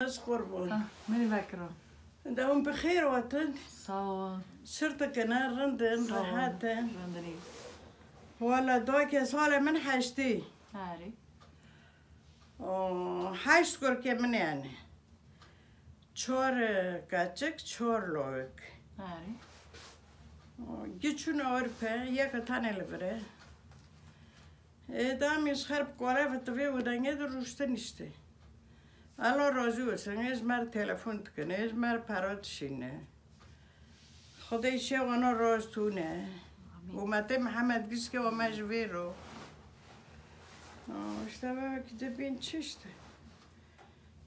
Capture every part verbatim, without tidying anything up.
Ez qurban. Ah, min vekiro. Dewam bi xêr hatin. Sağ ol. Sirtikine rindin, Sağ ol. Rehetin. Rindinî. Wala doke sale min heştî. Harî. O, heşt kurkê min yani. Çor, e, keçik, çor loyik. Harî. O, giçûn Ewrope, yeke tane li vir e. Ê, da min ji xerb kore ve tivê û dengê de rûştin işte. Elo razî olsun, ê ji mer telefon dikin, ê ji mer pera dişîne. Xwedê şê wana roz tûne. Amîn. Ûmetê Mihemed gişkê û me ji vê ro. Aa, işte bebek dibîn çi işte.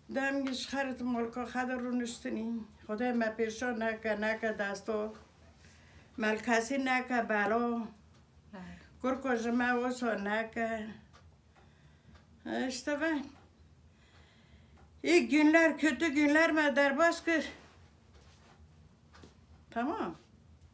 Dem ji xerit mulka xede rûniştinî. Xwedê me pêşo neke, neke desto. Melkesî neke belo. Evet. Kurko ji me wisa neke. E, işte ben. İyi günler, kötü günler me derbas kir. Tamam.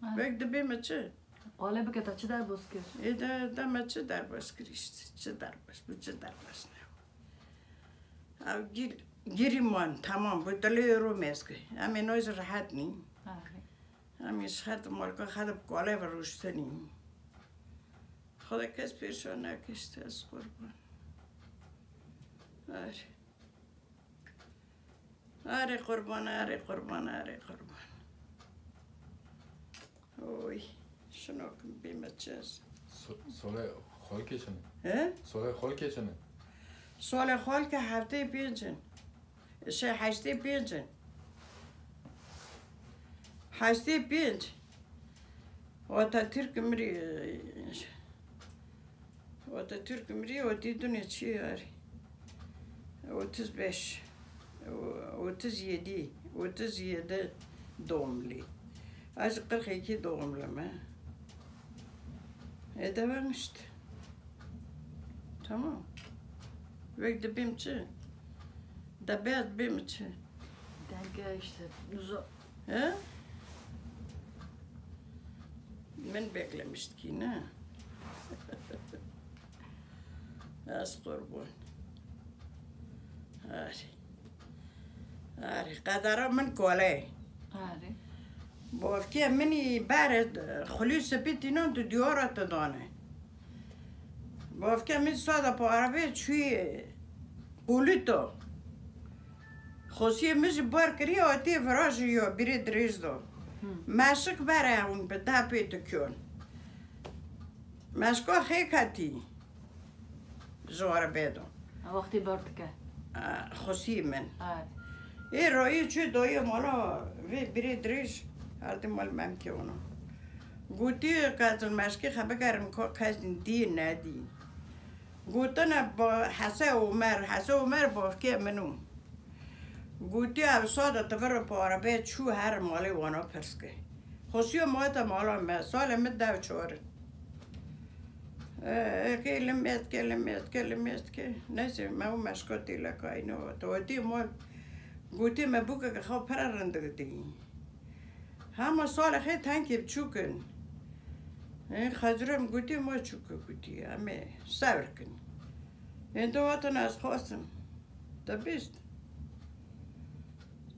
Evet. Bek dibê me çi? Qale bike te çi derbas kir? E de, de me çi derbas kir işte. Çi derbas, bu çi derbas ne? Ev gir, girî man, tamam, bu dilê ro mezgi. Em ê noy ji rehet nî. Evet. Em ê ji xet malka xet bi kale ve rûştinî. Xwedê kes pêşa neke işte, ez qurban. Arê. Arê qurban, arê qurban, arê qurban. Oy, şino kim bê me çi ez. So-, Solê xolkê çi ne? He? Solê xolkê çi ne? Solê xolkê heftê pênc in. Şey, heştê pênc in. Heştê pênc. Atatürk mirî, Atatürk mirî, o dî dunê çi yarî? Otuz beş. O-, otuz yedi. Otuz yedi doğumlu. Ez qırx iki doğumlu me. E, devam işte. Tamam. Wek dibêm çi? Debê ez dibêm çi? Denge işte, uza- He? Min beklemiştik ne? Ez qurban. Arê. Arê, qedera min kole. Arê. Bavkê min î berê xulî spî tînan tu diyara te dane. Bavkê min sada pa arabê çûyê Qulito. Xosiyê min ji bar kiriye, hatî virajî yo, bîrê dirêj do. Hı. Meşik bere hûn bi deh pê dikiyon. Meşka xê ketî. Ji arabê do. A wextê bar dike. A, xosiyê min. Evet. Ê rayê çû dayê mala vê bîrê dirêj, herdî mal memkê ona. Gotî, ke ez li meşkê xebigerim, ka kes dî nedî. Gotine ba-, Hese Omer, Hese Omer bavkê min û. Gotî, ev sade tivir û parabê çû her malê wana pirs kir. Xosiyo ma te mala me, salê min dew çar in. E, eke limê dike, limê dike, limê dike. Neyse, me û meşka têlekayî ne. Te wetî mal, gotî me bûkeke xwe pere rindik dî. Hema salê xê tenkê biçûk in. Ê, Xezrem gotî, ma çûk e gotî, em ê sebir kin. Ê, de hatin ez xwestim. Te bîst.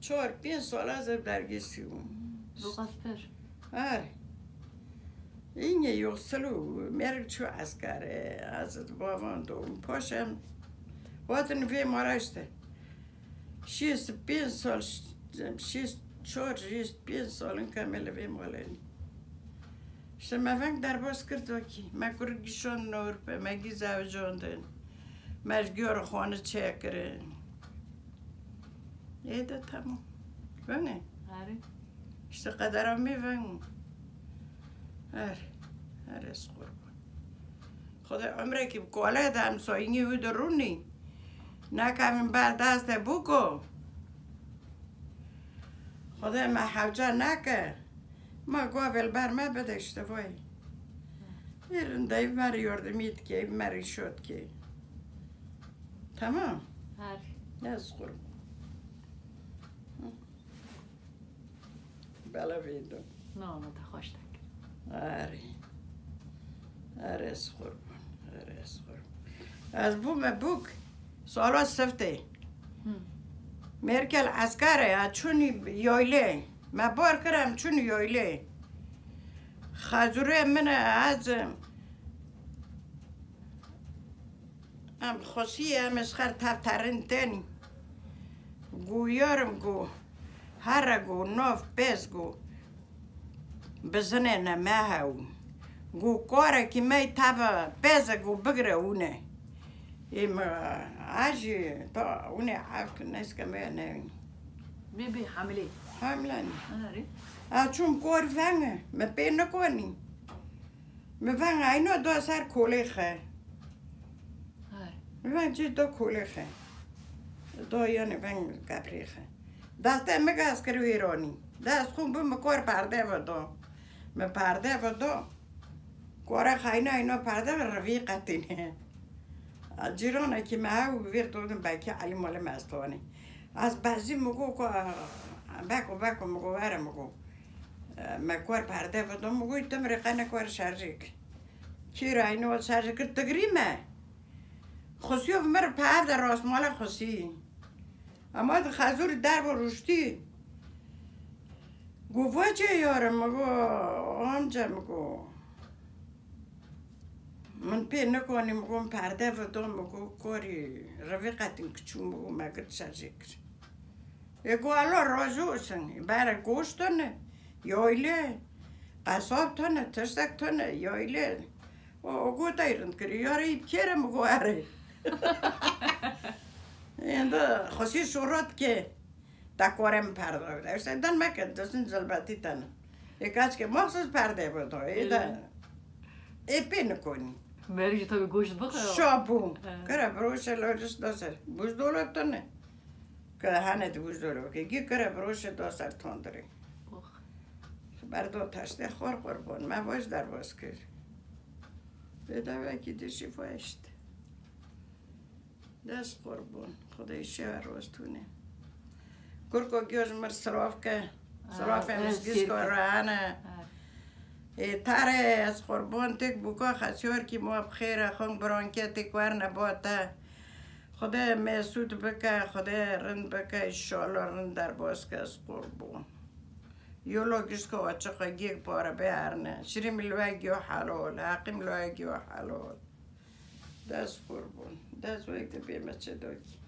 Çar, pênc sal ez ev dergîstî bûm. Boxasper. Her. Înge yoxsil û merg çû eskerê, ez di bavan dom. Paşem hatin vê mara işte. Şêst pênc sal, şêst çar, şêst pênc sal in ke me li vê malê ne. Ji me veng derbas kir wekî. Me kur gişand Ewrope, me gî zewicandin. Me ji giyar xwe ne çêkirin. Ê de temam. Veng e. Erê. İşte qedera me veng. Her, her ez qurban. Xwedê umrekî bi kole de em soyînî wî de rûnî. Nekevin ber destê bûko. Xwedê me hewce neke. Ma govê li ber me bide işte vay. Ê rindeyî me re yordimî dike, me re şo dike. Tamam. Her. Ez qurban. Bela vê do. Na, na, te xweş te kir. Erê. Erê ez qurban. Erê ez qurban. Ez bûme bûk. Sala siftê. Hı. Merkel eskar e, ya çûnî yaylê. Me bar kir, em çûnî yaylê. Xezûrê min e, ez em xwesî em ji xer tev terin tenî. Gu yarim gu, here gu, nav pez gu. Bizinê ne me hew. Gu karekî me teve peze gu bigire ûne. Ê me a jî ta ûne ev neske me ne. Bê bê hamilê. Hamile ne. Arê. A çûm kor venge, me pê nikonî. Me veng ayno do ser kolê xe. Hay. Me veng cî do kolê xe. Do yanê veng kaprê xe. Destê me gaz kir wêronî. Dest xûn bi me kor perde ve do. Me perde ve do. Kore xayna ino perde ve revî qetîne. Cîranekî me hew vêr dodin belkî Elî Malê me ez tonî. Ez bezî mi go ku beko beko mi go were mi go. Me kor perde ve do mi go tim rê qene kor şerjêk. Kîra ino şerjê kir tigrî me. Xusîyo vi mir perde rastmale xusî. Ama di xezûrî derve rûştî. Gu vacê yare mi go, amca mi go. Min pê nikonî mi go, min perde ve do mi go, korî revî qetîn kiçû mi go, me girt şerjê kir. Ê go elo rojo sin, bere goşt tune, yoyle, qesab tune, tirsek tune, yoyle. O, o go tey rind kir, yare î kere mi go ere. Ênde xosî şorat ke. Te kore min perde bide. Ewse den meke, disin zilbetî tene. Ê kaç ke maxsus perde bide. Ê de. Ê pê nikonî. Merî jî tabii goşt bixwe. Şabû. He. Kere broşe loriş da ser. Buzdolab tune. Ke hane di buzdolab ke. Gî kere broşe da ser tondiri. Oh. Berdo taştê xor qurbon. Me voj derbas kir. Bedavekî dişî vajt. Dest qurbon. Xwedê şewe rostûne. Kurko giyo ji mir silav ke. Silafê min ji gişko re hene. Ê tare ez qurbon tek bûka xesyorkî ma bi xêr e, xwin biranke tek werne ba te. Xwedê mesûd bike, Xwedê rind bike, înşallah rind derbas ke ez qurbon. Yolo gişko açiqe gêk pare bê erne. Şirî min li we giyo helal, heqî min li we giyo helal. Dest qurbon. Dest wek de pê me çi dokî.